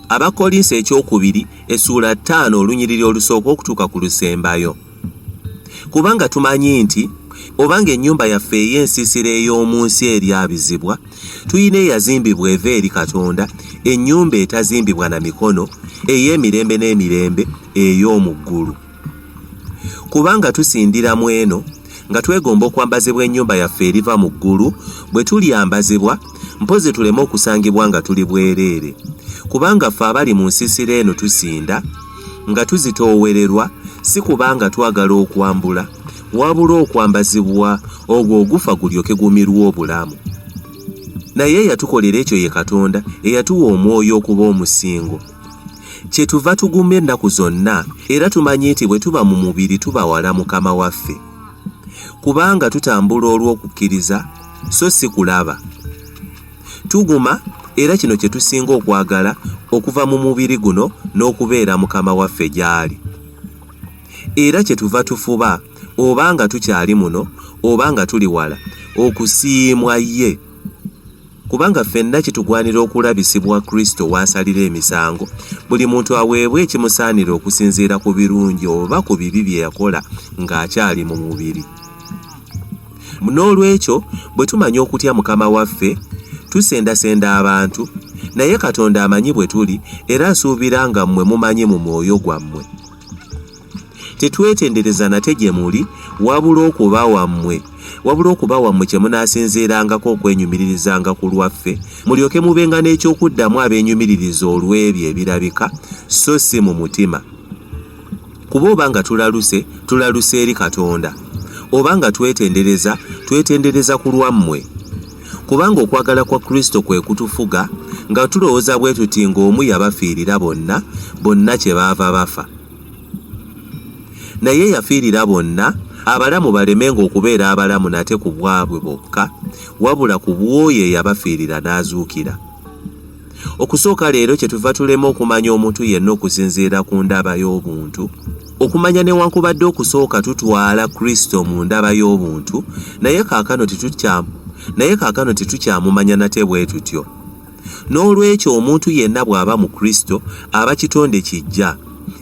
Abakkolinso ekyokubiri essuula ttaano olunyiriri olusooka okutuuka ku lusembayo. Kubanga tumanyi nti obanga ennyumba yaffe ey'ensiisira ey'omu nsi eryabizibwa, tulina eyazimbibwa eva eri Katonda, ennyumba etazimbibwa na mikono, ey'emirembe n'emirembe ey'omu ggulu. Kubanga tusindira mu eno, nga twegomba okwambazibwa ennyumba yaffe eriva mu ggulu, bwe tulyambazibwa, mpozzi tuleme okusangibwa nga tuli bwereere. Kubanga ffe abali mu nsiisira eno tusinda, nga tuzitoowererwa, si kubanga twagala okwambula, wabula okwambazibwa ogwo ogufa gulyoke gumirwe obulamu. Naye eyatukolera ekyo ye Katonda, eyatuwa Omwoyo okuba omusingo. Kyetuva tuguma ennaku zonna, era tumanyi nti bwe tuba mu mubiri tuba wala Mukama waffe. Kubanga tutambula olw'okukkiriza, so si kulaba. Tuguma, era kino kye tusinga okwagala, okuva mu mubiri guno n'okubeera Mukama waffe gy'ali. Era kyetuva tufuba, oba nga tukyali muno, oba nga tuli wala, okusiimwa ye. Kubanga ffenna kitugwanira okulabisibwa Kristo w'asalira emisango, buli muntu aweebwe ekimusaanira okusinziira ku birungi oba ku bibi bye yakola ng'akyali mu mubiri. N'olwekyo bwe tumanya okutya Mukama waffe, tusendasenda abantu, naye Katonda amanyi bwe tuli, era nsuubira nga mmwe mumanyi mu mwoyo gwammwe. Tetwetendereza nate gye muli, wabula okubawa mmwe, wabula okubawa mmwe kye munaasinziirangako okwenyumiririzanga ku lwaffe, mulyoke mubenga n'eky'okuddamu abeenyumiririza olw'ebyo ebirabika, so si mu mutima. Kuba oba nga tulaluse, tulaluse eri Katonda, oba nga twetendereza, twetendereza ku lwammwe. Kubanga okwagala kwa Kristo kwe kutufuga, nga tulowooza bwe tuti ng'omu yabafiirira bonna, bonna kyebaava bafa. Naye yafiirira bonna, abalamu balemenga okubeera abalamu nate ku bwabwe bokka, wabula ku bw'oyo eyabafiirira n'azuukira. Okusooka leero kyetuva tulema okumanya omuntu yenna okusinziira ku ndaba y'obuntu. Okumanya newankubadde okusooka tutwala Kristo mu ndaba y'obuntu, naye kaakano tetukya naye kaakano tetukyamumanya nate bwe tutyo. N'olwekyo omuntu yenna bw'aba mu Kristo aba kitonde kiggya,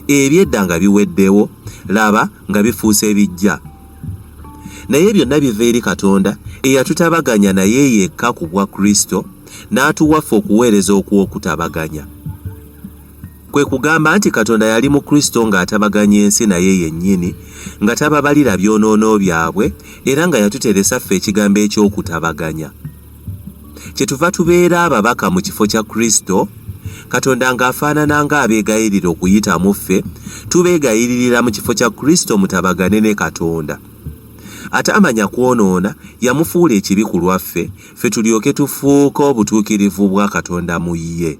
eby'edda nga biweddewo, laba, nga bifuuse biggya. Naye byonna biva eri Katonda eyatutabaganya naye yekka ku bwa Kristo, n'atuwa ffe okuweereza okw'okutabaganya. Kwe kugamba nti Katonda yali mu Kristo ng'atabaganya ensi naye yennyini, nga tababalira byonoono byabwe, era nga yatuteresa ffe ekigambo eky'okutabaganya. Kyetuva tubeera ababaka mu kifo kya Kristo, Katonda ng'afaanana ng'abeegayirira okuyita mu ffe, tubeegayiririra mu kifo kya Kristo mutabagane ne Katonda. Ataamanya kwonoona yamufuula ekibi ku lwaffe, ffe tulyoke tufuuke obutuukirivu bwa Katonda mu ye.